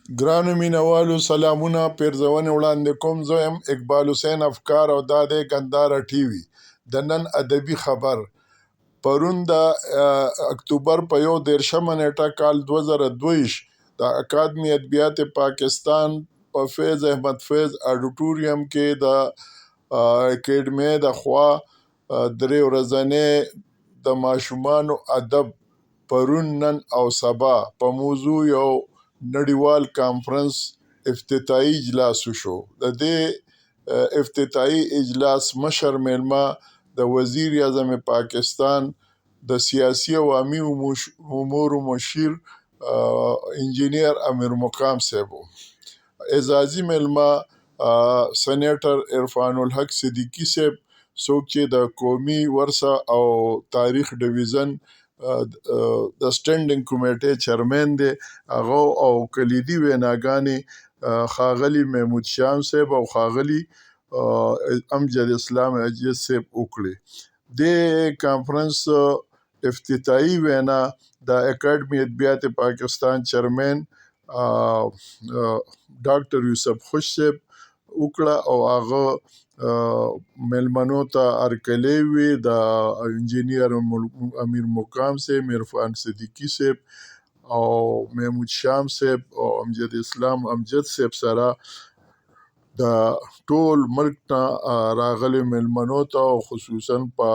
ګرانو مینوالو سلامونه پیرزونې وړاندې کوم. زه یم اقبال حسین افکار او دا دی ګندهارا ټي وي. د نن ادبي خبر: پرون د اکتوبر په 31مه نیټه کال 2022 د اکادمي ادبیات پاکستان په فیض احمد فیض اډیټوریم کې د اکیډمۍ د خوا درې ورځنی د ماشومانو ادب پرون، نن او سبا په موضوع یو نړیوال کانفرنس افتتاحي اجلاس وشو. د دې افتتاحي اجلاس مشر میلمه د وزیر اعظم پاکستان د سیاسي او عامي امورو مشیر انجینیر امیر مقام صاحب و. اعزازي میلمه سنیټر عرفان الحق صدیقي صاحب، څوک چې د قومي ورثه او تاریخ ډویژن د سټینډینګ کمیټې چیرمن دی هغه، او کلیدي ویناګانې ښاغلي محمود شام صاحب او ښاغلي امجد اسلام عاجز صاحب وکړې. دې کانفرنس افتتاحي وینا د اکاډمي ادبیات پاکستان چیرمن ډاکټر یوسف خوش صاحب وکړه، او هغه میلمنو ته هرکلی وی، د انجینیر امیر مقام صاحب، عرفان صدیقي صاحب او محمود شام صاحب او امجد اسلام امجد صاحب سره د ټول ملک نه راغلي میلمنو ته او خصوصا په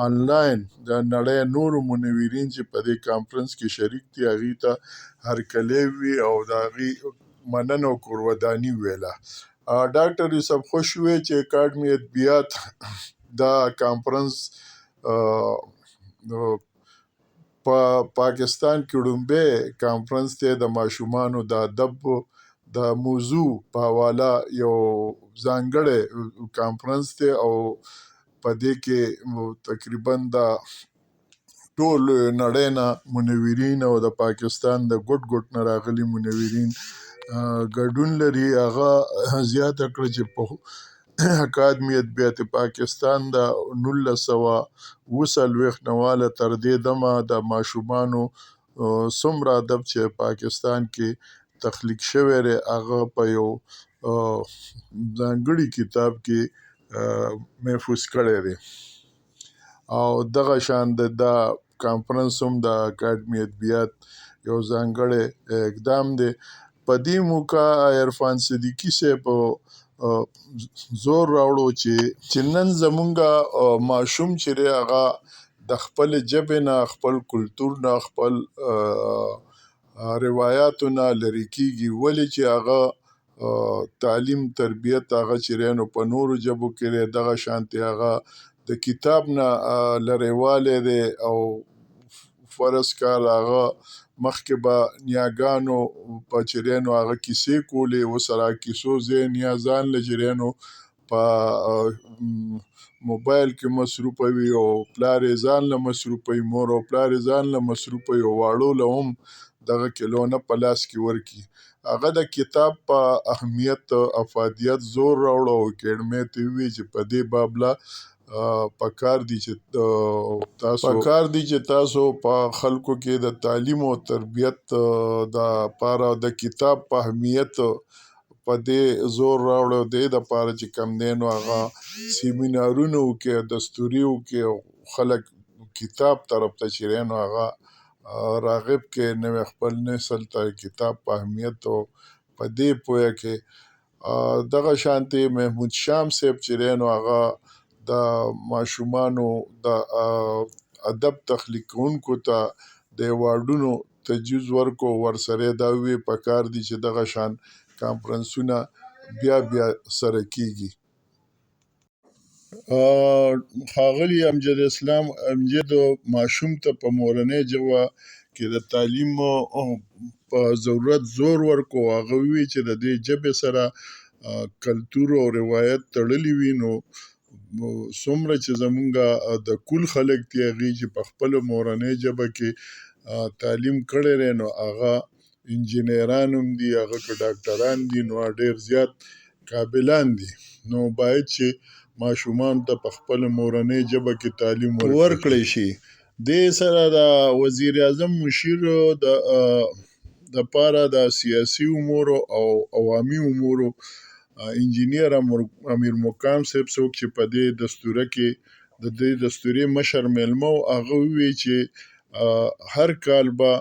آنلاین د نړۍ نورو منورین چې په دې کانفرنس کې شریک دي هغوی ته هرکلی وي او د هغوی مننه او کوروداني ویله. ډاکټر یوسف خوش وویل چې اکاډمي ادبیات دا کانفرنس په پاکستان کې ړومبی کانفرنس دی، د ماشومانو د ادب د موضوع په حواله یو ځانګړی کانفرنس دی، او په دې کې تقریبا د ټول نړۍ نه منورین او د پاکستان د ګوټ ګوټ نه راغلي منورین ګډون لري. هغه زیاته کړه چې په اکادمي ادبیات پاکستان د 1947 نه واله تر دې دمه د ماشومانو څومره ادب چې پاکستان کې تخلیق شوی دی هغه په یو ځانګړي کتاب کې محفوظ کړی دی، او دغه شان د دا کانفرنس هم د اکاډمي ادبیات یو ځانګړی اقدام دی. په دې موقع عرفان صدیقي صاحب زور راوړو چې نن زمونږ ماشوم چې دی هغه د خپلې ژبې نه، خپل کلتور نه، خپل روایاتو نه لرې کیږي، ولې چې هغه تعلیم تربیت هغه چې دی نو په نورو ژبو کې دی، دغه شانتې هغه د کتاب نه لرېوالی دی. او فرض کال هغه مخکې به نیاګانو په چې دی نو هغه کیسې کولې، اوس هغه کیسو ځای نیا ځان له چې دی نو په موبایل کې مصروفه وي، او پلار یې ځان له مصروفه وي، مور او پلار یې ځان له مصروفه وي، او واړو له هم دغه کلونه په لاس کې ورکړي. هغه د کتاب په اهمیت افادیت زور راوړو او اکیډمۍ ته وویل چې په دې بابله پکار دي چې تاسو پکار دي چې تاسو په خلکو کې د تعلیم او تربیت د پاره د کتاب په اهمیت په دې زور راوړو، دې د پاره چې کم دی نو هغه سیمینارونه وکړي، دستوري وکړي، او خلک کتاب طرف ته چې دی نو هغه راغب کې نوی خپل نسل ته کتاب په اهمیت او په دې پوهه کې. دغه شانتې محمود شام صاحب چې دی نو هغه د ماشومانو د ادب تخلیق کوونکو ته د ایوارډونو تجویز ورکړو، ورسره دا وویل پکار دي چې دغه شان کانفرنسونه بیا بیا سره کیږي. ښاغلي امجد اسلام امجد ماشوم ته په مورنۍ ژبه کې د تعلیم په ضرورت زور ورکړو. هغه وویل چې د دې ژبې سره کلتور او روایت تړلي وي، نو څومره چې زمونږ د کول خلک دي هغوی چې په خپله مورنۍ ژبه کې تعلیم کړی دی نو هغه انجینران هم دي، هغه که ډاکټران دي نو ډېر زیات قابلان دي، نو باید چې ماشومان ته په خپله مورنۍ ژبه کې تعلیم ورکړی شي. دې سره د وزیر اعظم مشیر د دپاره د سیاسي امورو او عوامي امورو انجینر امیر مقام صاحب، څوک چې په دې دستوره کې د دې دستورې مشر میلمه و، هغه وویل چې هر کال به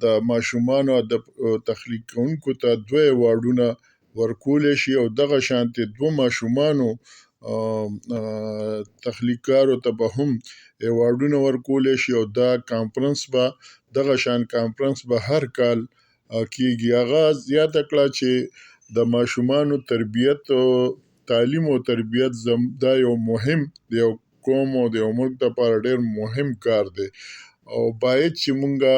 د ماشومانو ادب تخلیق کوونکو ته دوه ایوارډونه ورکولی شي، او دغه شانتې دوه ماشومانو تخلیقکارو ته به هم ایوارډونه ورکولی شي، او دا کانفرنس به دغه شان کانفرنس به هر کال کیږي. هغه زیاته کړه چې د ماشومانو تربیت، تعلیم او تربیت دا یو مهم د یو قوم او د یو ملک لپاره ډیر مهم کار دی، او باید چې مونږه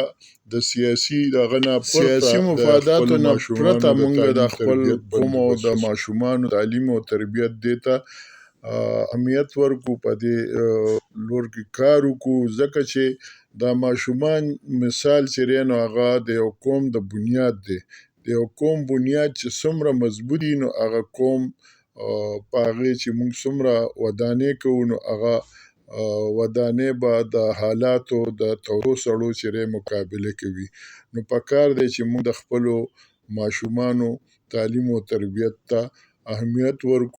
د سیاسي دغه نه سیاسي مفاداتو نه پرته مونږ د خپل قوم او د ماشومانو تعلیم او تربیت دې ته اهمیت ورکو، په دې لور کې کار وکړو، ځکه چې دا ماشومان مثال چې دی نو هغه د یو قوم د بنیاد دی. د یو قوم بنیاد چې څومره مضبوط وي نو هغه قوم په هغې چې موږ څومره ودانۍ کوو نو هغه ودانۍ به د حالاتو د تودو سړو چې دی مقابله کوي. نو پکار دی چې موږ د خپلو ماشومانو تعلیم او تربیت ته اهمیت ورکړو.